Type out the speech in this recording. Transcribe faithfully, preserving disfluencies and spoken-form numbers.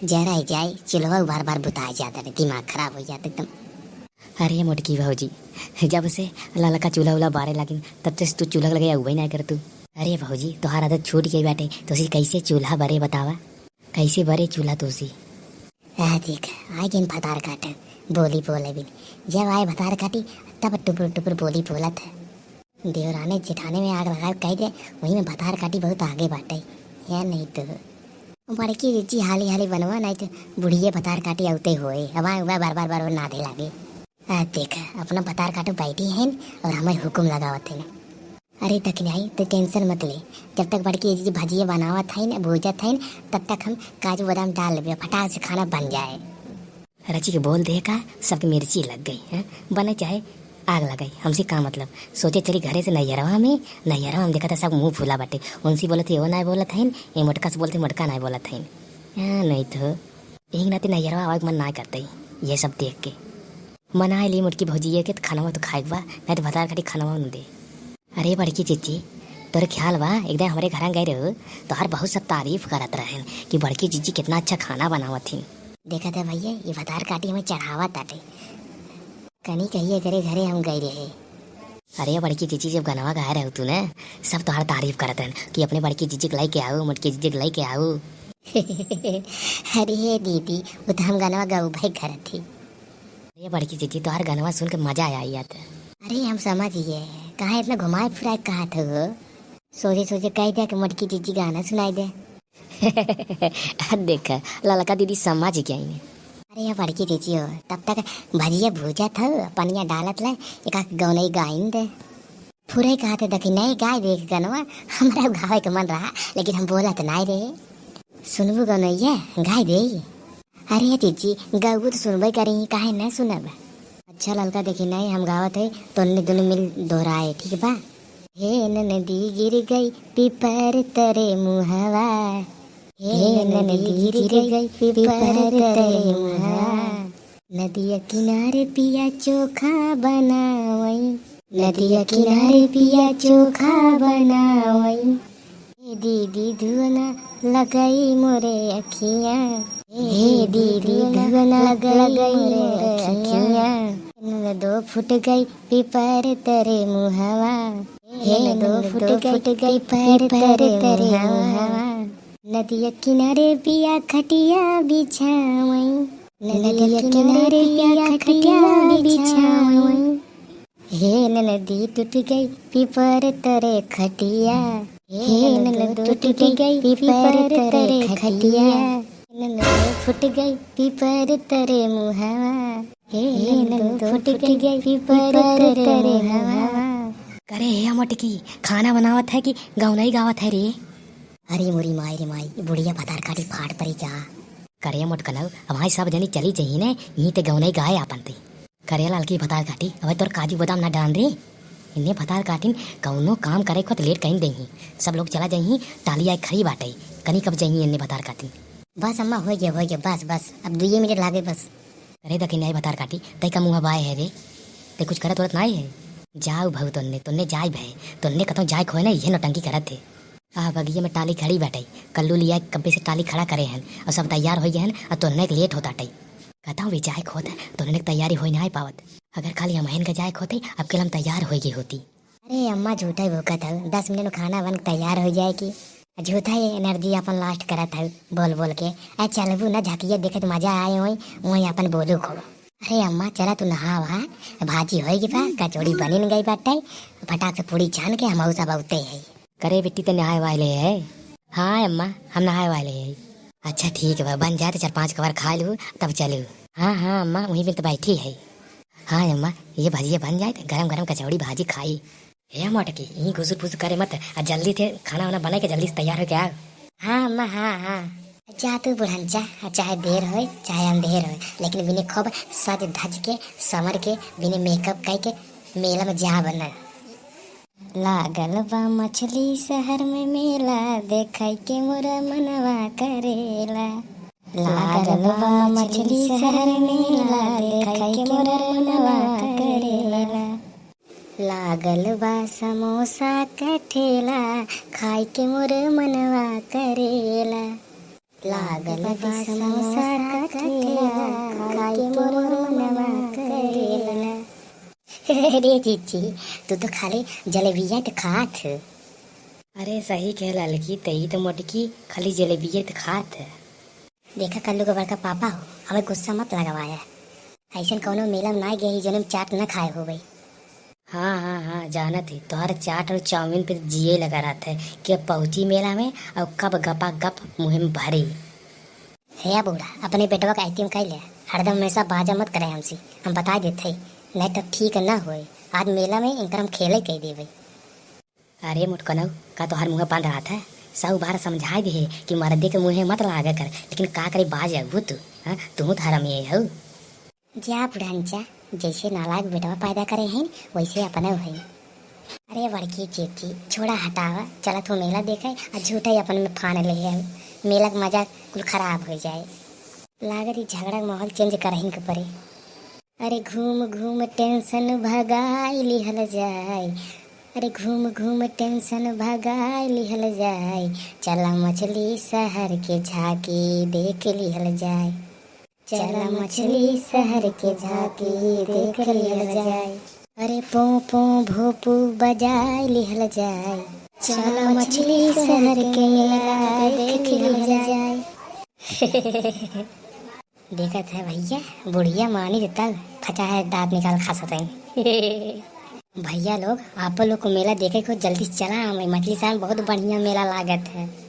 जरा ही जाए, चूल्हा बार बार बुताए जाता है, दिमाग खराब हो जाता एकदम। अरे मोटकी भौजी, जब से ललका चूल्हा उल्हा बारे लागिन, तब से तू चूल्हा लगे उबे ना कर तू। अरे भौजी, तोहार आदत छूट गई बाटे, तो सी कैसे चूल्हा बरे बतावा, कैसे बरे चूल्हा तो सी? आ देख, आ गइन भतार काटे, बोली बोले बिन। जब आए भतार काटी, तब टुपुर टुपुर बोली बोलत है। देवराने जेठाने में आग लगाए कह दे, वही में भतार काटी बहुत आगे बाटे। या नहीं तो। बड़की जिज्जी हाली हाली बनवा, नहीं तो बुढ़िए भतार काटी आउते होए। अब आए उबा बार बार बार बार नादे लागे। आ देख, अपना भतार काटो बैठी हैं और हमें हुकुम लगावत हैं। अरे दखिनाई, तू tension मत ले। जब तक बड़की जिज्जी भजिया बनावत हैं, भूजत हैं, तब तक हम काजू बादाम डाल लेबे, फटाक से खाना बन जाए। रची के बोल दे का, सबके मिर्ची लग गई, हैं? बने चाहे आग लगाई, हमसे का मतलब? सोचे चली घरे से नैहरवा में, नैहरवा में देखा था सब मुंह फूला बाटे। उनसे बोलत है, वो नाय बोलत हैं, ये मोटका से बोलते, मोटका नाय बोलत हैं। हाँ, नहीं तो। यही नाते नैहरवा आवे के मन नाय करते, ये सब देख के। मनाए ली मोटकी भौजी ये के तो खानवा तो खाए के बा, नहीं तो भतार काटी खानवा न दे। अरे बड़की जिज्जी, तोरे ख्याल बा, एक दिन हमरे घरा गए रहो, तोहार बहुत सब तारीफ करत रहन कि बड़की जिज्जी कितना अच्छा खाना बनावत ही। देखा था भैया, ये भतार काटी हमें चढ़ावा ताटे। कनी कहिए करे घरे हम गए रहे। अरे बड़की जिज्जी, जब गनवा गाए रहो तू ने, सब तोहार तारीफ करत रहन कि अपने बड़की जिज्जी के लेके आओ, मोटकी जिज्जी के लेके आओ। अरे दीदी, वो तो हम गनवा गऊ भाई करत थी। अरे बड़की जिज्जी, तोहार गनवा सुन के मजा आ जात। अरे हम समझ गए, काहे इतना घुमाए फिराए कहत हो? सोझे सोझे कह दे कि मोटकी जिज्जी गाना सुनाई दे। देख, ललका दीदी समझ गई ने। अरे ये बड़की जिज्जी हो, तब तक भजिया भूजत हो, पनिया डालत ले, एक आध गौनई गाइन दे। फुरई कहत है, देखी नहीं गाय दे गनवा, हमरा गावे के मन रहा, लेकिन हम बोलत नाय रहे। सुनबू गनैया, गाय दे। अरे जिज्जी, गौबू तो सुनबे करी, काहे न सुनब? अच्छा ललका, देखी नहीं हम गावत है, तो उन्ने दोनों मिल दोहराए, ठीक बा? हे ननदी गिर गई पीपर तरे मुहवा, हे ननदी गिर गई पीपर तरे मुहवा। नदिया किनारे पिया चोखा बनावई, नदिया किनारे पिया चोखा बनावई। हे दीदी धुआं लगाई मोरे अखियाँ, हे दीदी धुआं लगाई मोरे अखियाँ। ननदो फूट गई पीपर तरे मुहवा, हे ननदो फूट गई पीपर तरे मुहवा। नदिया किनारे पिया खटिया बिछावई, नदिया किनारे पिया खटिया बिछावई। हे ननदी टूट गई पीपर तरे खटिया, हे ननदो टूट गई पीपर तरे खटिया। ननदो फूट गई पीपर तरे मुहवा, हे ननदो फूट गई पीपर तरे मुहवा। करे हे मोटकी, खाना बनावत है कि गौनई गावत है रे? अरे मोरी माई रे माई, ई बुढ़िया भतार काटी फाट परी का? करे मोटकनऊ, अब हाँ सब जनी चली जही ने, यहीं ते गौनई गाए आपन ते। करे ललकी भतार काटी, अबे तोर काजू बादाम ना डान रे। इन्ने भतार काटिन कौनो काम करे को तो लेट कहीं देही। सब लोग चला जही, टाली आए खड़ी बाटे। कनी कब जही इन्ने भतार काटिन। बस अम्मा, हो गया, हो गया, बस, बस, अब दुइये मिनट लागे बस। अरे दखिनाई भतार काटी, तै का मुँह बाए है रे? तै कुछ करत उरत नाई है? जाओ भाऊ तोन्ने, तोन्ने जाए भय, तोन्ने कतौ जाए खोए ना, ये नौटंकी करत है। आ बगिया में टाली खड़ी बाटे, कल्लू लिया कब्बे से टाली खड़ा करे हन और सब तैयार हो गए हन और तोन्ने के लेट होता टाई। कहता हूँ, वे जाए खोत है, तोन्ने के तैयारी हो ना पावत। अगर खाली हमहन के जाए खोते, अब के हम तैयार हो गई होती। अरे अम्मा, झूठा ही भूखत हऊ, दस मिनट में खाना बन के तैयार हो जाए की। झूठा ही energy अपन last करत हऊ बोल बोल के। ए चलबू ना, झकिया देखत मजा आए होई, वहीं अपन बोलू खूब। अरे अम्मा, चला तू नहा वहा, भाजी होई गई बा, कचौड़ी बनिन गई बाटे, फटाक से पूड़ी छान के हम सब औते है। करे बिट्टी, ते नहाए वाले है? हाँ अम्मा, हम नहाए वाले है। अच्छा ठीक बा, बन जाए तो चार पाँच कवर खा लू, तब चलू। हाँ हाँ अम्मा, वहीं पे तो बैठी है। हाँ अम्मा, ये भजिया बन जाए तो गरम गरम कचौड़ी भाजी खाई। हे मोटकी, यहीं घुसुर फुसुर करे मत, आ जल्दी से खाना वाना बना के जल्दी से तैयार होके आ। हाँ अम्मा, हाँ, हाँ। जा तू बुढ़न जा, चाहे देर होए, चाहे अंधेर होए, लेकिन बिने खूब सज धज के, संवर के, बिने makeup कई के मेला में जाब ना। लागल बा मछली शहर में मेला, देखै के मोर मनवा करेला। लागल बा मछली शहर में मेला, देखै के मोर मनवा करेला। लागल बा समोसा क ठेला, खाए के मोर मनवा करेला। लागल बा समोसा का ठेला, खाए के मोर मनवा करेला। अरे जीजी, तू तो खाली जलेबिया तो खात है। अरे सही कहे ललकी, तई तो मोटकी खाली जलेबिया तो खात है। देखा कल्लू के बड़का पापा हो, हमें गुस्सा मत लगवाया। ऐसन कौनो मेला में ना गए ही जौन में चाट ना खाए हो भाई। हाँ हाँ हाँ, जानत ही तोहर चाट और चाउमीन पे जिए लगा रहत है कि अब पहुँची मेला में और कब गपा गप मुँह में भरी। हे बूढ़ा, अपने बेटवा का acting कइ ले, हरदम हमेशा बाजा मत करे हमसे, हम बता देत हई, नहीं तो ठीक ना होए। आज मेला में इनकर हम खेले कइ देबे। अरे मोटकनऊ, का तोहार मुँह बंद रहत है? साहू बार समझाए दिहे कि मर्दे के मुँहे मत लागे कर, लेकिन का करे बाज अगू तू, हाँ? तू तो हरामी हऊ। जा बुढ़न जा, जैसे नालायक बेटवा पैदा करे हैं, वैसे अपने हैं। अरे बड़की चेची, छोड़ा हटावा, चला तू मेला देखे आ झूठा ही अपन में फान ले है। मेला के मजा कुल खराब हो जाए। लागत ही झगड़ा के माहौल change करहिन के पड़े। अरे घूम घूम tension भगाई लिहल जाए, अरे घूम घूम tension भगाई लिहल जाए, चला मछली शहर के झांकी देख लिहल जाए। चला मछली शहर के झांकी देख लिहल जाए। अरे पों पों भोपू बजाए लिहल जाए। चला मछली शहर के मेला देख लिहल जाए। देखत है भैया, बुढ़िया मानी तब फचा है दांत निकाल खसत है। भैया लोग, आप लोग को मेला देखे को जल्दी चला, मछली शहर बहुत बढ़िया मेला लागत है।